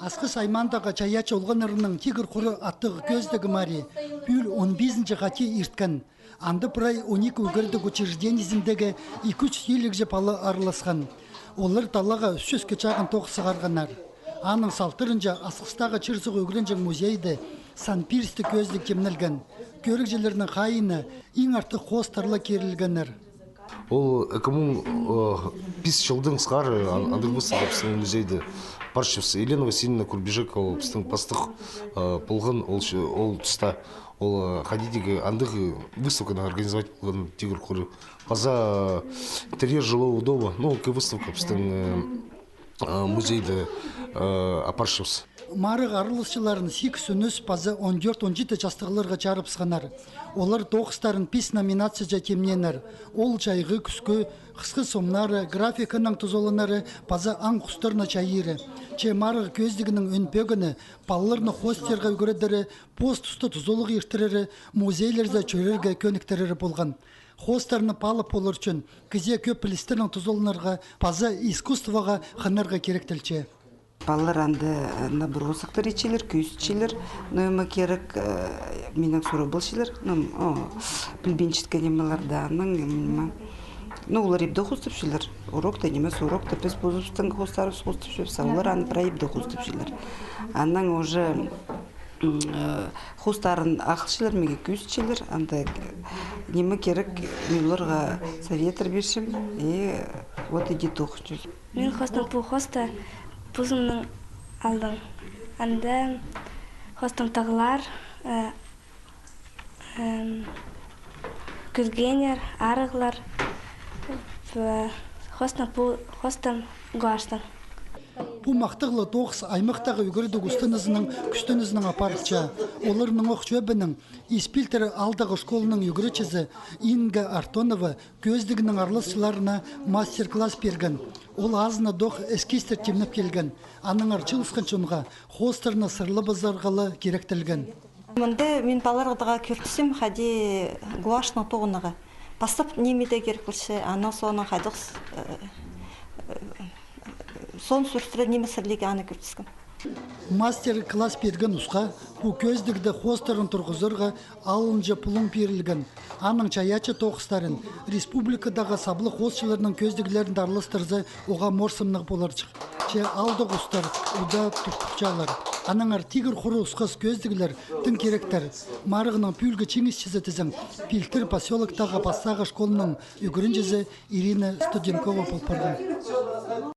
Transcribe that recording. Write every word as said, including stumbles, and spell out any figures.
Асхыс аймаандағы чайаачы олғаннарның «Тигір хуры» аттығ кӧзідігі мари пӱӱл он пизінҷі хати ирткен. Анда прай он ікі ӱгредіг учреждениезіндегі ікі чӱс илиг пала араласхан. Олар талаға ӱс чӱске чағын тоғыс сығарғаннар. Аның салтарынҷа Асхыстағы чир-суғ ӱгренҷең музейде сан пирістіг кӧзідіг тимнелген. Кӧрігҷілернің хайиина иң артых хоостар ла кирілгеннер. Ол ікі муң, э, пис чылдаң сығара, э, ан-, андағ выставка пістің музейде парчабыс. Елена Васильевна Курбижекова пістің пастых, э, полған ол ч-, ол туста. Ол, э, хайди дее андағ выставканы организовать полған «Тигір хуры». Паза, э, интерьер жилого дома, ну, ікі выставка пістің, э, э, музейде, э, апарчабыс. Марығ араласчыларын сигіс, он ӱс паза он тӧрт, он читі частығларға чарыбысханнар. Олар тоғыстарын пис номинацияҷа тимнееннер. Ол чайғы, кӱскӱ, хысхы сомнары, графиканың тузаланары паза аң хустарны чайиры. Че марығ кӧзідігінің ӧӧн пӧгіні палаларны хоостирға ӱгредері, пос туста тузалығ иртірері, музейлерде чӧрерге кӧніктірері полған. Хоостарны паалап полар ӱчӱн кізее кӧп пілістернең тузаланарға паза искусствоға хынарға киректелче. Палалар анда, э, набросоктар итчелер, кӧзітчелер, ниме кирек, э, минең сурап полчалар, ну, о, пілбинчеткен нимелерні, анаң, ниме. Ну, олар ибде хоостапчалар. Урокта, нимес урокта, піс позыбыстың хоостарыбыс хоостапчабыс, а олар аны прай ибде хоостапчалар. Анаң уже, м, э, хоостарын ағылчалар, мағаа кӧзітчелер, анда, э, ниме кирек, мин оларға советтер пирчем, и вот иди тоғынчалар. Мин хоостаам пу хоосты позымның алнымда. Анда хоостаам тағлар, э, эм, кӧргеннер, арығлар, э, хоостаам пу, хоостаам гуашьтаң. Пу махтағлығ тоғыс аймахтағы ӱгредіг устынызының кӱстенізінең апарылча. Оларның ох чӧбінің, Ис Пилтірі аалдағы школаның ӱгретчізі Инга Артонова кӧзідігнің араласчыларына мастер-класс пирген. Ол азынадох эскизтер тимнеп килген. Аннаңар чыылысхан чонға хоостарны сырлабызарға ла киректелген. Мында мин палаларға кӧртіскем, хайди гуашьтаң тоғынарға. Пастап ниме дее кирек полча, анаң соонаң хайдағ с-, э, э, соон сӱрістіре ниме сырлирға, аны кӧртіскем. Мастер-класс пирген усха пу кӧзідігде хоостарын турғызарға алынҷа пулуң пирілген. Анаң чайаачы тоғыстарын, республикадағы саблығ хоосчыларның кӧзідіглерін араластырза, уғаа морсымнығ поларҷых. Че аалдағы устар удаа туртупчалар. Аннаңар «Тигір хуры» усхас кӧзідіглер тың киректер. Марығның пӱӱлгі чиңісчізі тізең Пилтір посёлоктағы пастағы школаның ӱгренҷізі Ирина Студенкова пол парған.